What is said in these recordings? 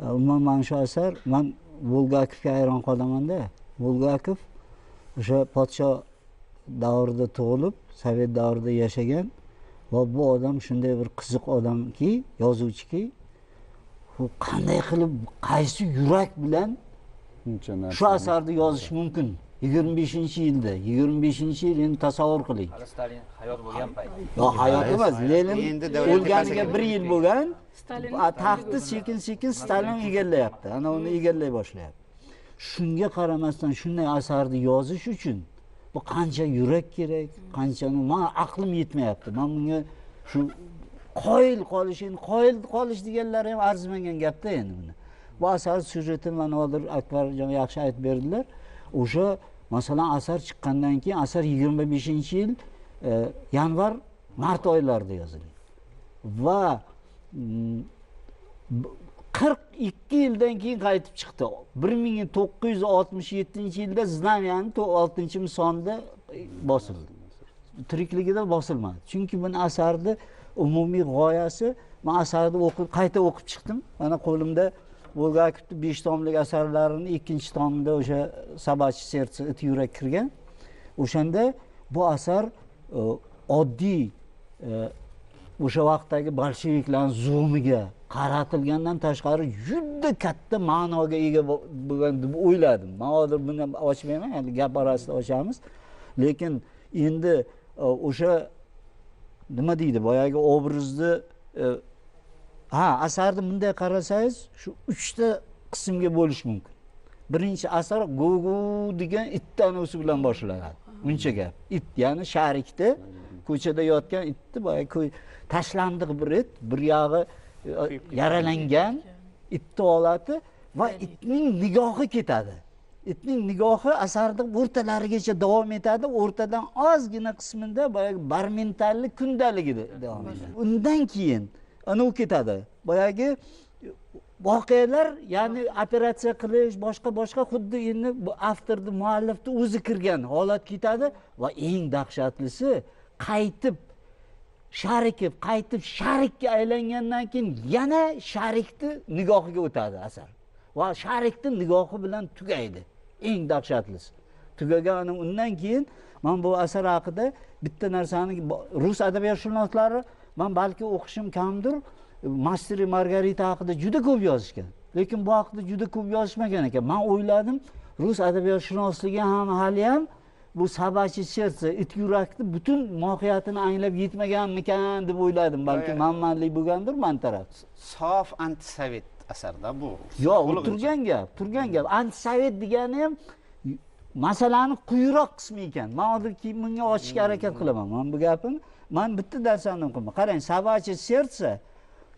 Umuman mana shu asar, man Bulgakovga hayron qolamanda. Bulgakov o'sha podsho davrida tug'ilib, sovet davrida yashagan va bu odam shunday bir qiziq odamki, yozuvchiki, bu qanday qilib, qaysi yurak bilan shu asarni yozish mumkin? 25-yilda, 25-yil endi tasavvur qiling. Hali Stalin hayot bo'lgan payt. Yo'q, hayot emas, Lenin o'lganiga 1 yil bo'lgan, taxtni sekin-sekin Stalin egallayapti. Ana uni egallay boshlayapti. Shunga qaramasdan shunday asarni yozish uchun bu qancha yurak kerak, qanchani men aqlim yetmayapti. Men bunga shu qoyil qolish, endi qoyil qolish deganlari ham arzimagan gapda endi buni. Bu asar syujetini mana hozir Akbarjon yaxshi aytib berdilar. O'sha masalan asar chiqqandan keyin asar 25-yil yanvar mart oylarida yozilgan. Va 42 yildan keyin qaytib chiqdi. 1967-yilda Znamyani 6-sonda bosildi. Tirikligida bosilmadi. Chunki buni asarni umumiy g'oyasi, men asarni o'qib, qayta o'qib chiqdim. Mana qo'limda Bulgakovning 5 tomlik asarlarini 2-tomida o'sha Собачье сердце, it yurak kirgan. O'shanda bu asar oddiy o'sha vaqtdagi bolsheviklarning zulmiga qaratilgandan tashqari juda katta ma'noga ega bo'lgan deb o'yladim. Men hozir buni ochmayman, ya'ni gap orasida ochamiz. Lekin endi o'sha nima deydi, boyagi obrazni ha, asarni bunday qarasangiz, shu 3 ta qismga bo'lish mumkin. Birinchi asar Gogo degan itdan o'si bilan boshlanadi. Uncha gap. It, ya'ni sharikda ko'chada yotgan itni boyagi tashlandiq bir it, bir yog'i yaralangan itni holati va itning nigohi ketadi. Itning nigohi asarning o'rtalarigacha davom etadi. O'rtadan ozgina qismida boyagi barmentallik kundaligida davom etadi. Undan keyin ana u ketadi. Boyagi voqealar, ya'ni operatsiya qilish, boshqa xuddi endi bu avtorni, muallifni o'zi kirgan holat ketadi va eng dahshatlisi qaytib Sharikov qaytib Sharikka aylangandan keyin yana Sharikni nigohiga o'tadi asar. Va Sharikni nigohi bilan tugaydi. Eng dahshatlisi. Tugagan undan keyin men bu asar haqida bitta narsani rus adabiyotshunoslari, men balki o'qishim kamdir, Master va Margarita haqida juda ko'p yozishgan. Lekin bu haqida juda ko'p yozishmagan ekan. Men o'yladim, rus adabiyotshunosligi ham hali ham bu Собачье сердце, it yurakni butun mohiyatini anglab yetmaganmikan deb o'yladim. Balki manmanlik bo'lgandir man taraf. Sof antisovet asarda bu. Yo'q, u turgan gap, turgan gap. Antisovet degani ham masalani quyiroq qismi ekan. Men hozir keyin bunga ochishga harakat qilaman. Men bu gapim, men bitta narsani qilaman. Qarang, Собачье сердце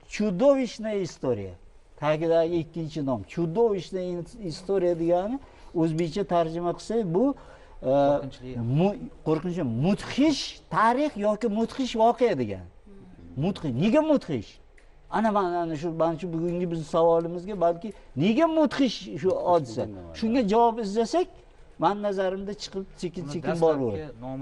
чудовищная история. Tagidagi ikkinchi nom чудовищная история degani o'zbekcha tarjima qilsak bu qo'rqinchli, mudhish tarix yoki mudhish voqea degan. Mudhish, nega mudhish? Ana mana shu, mana shu bugungi bizning savolimizga balki nega mudhish shu hodisa? Shunga javob izlasak, men nazarimda chiqib sekin-sekin borib.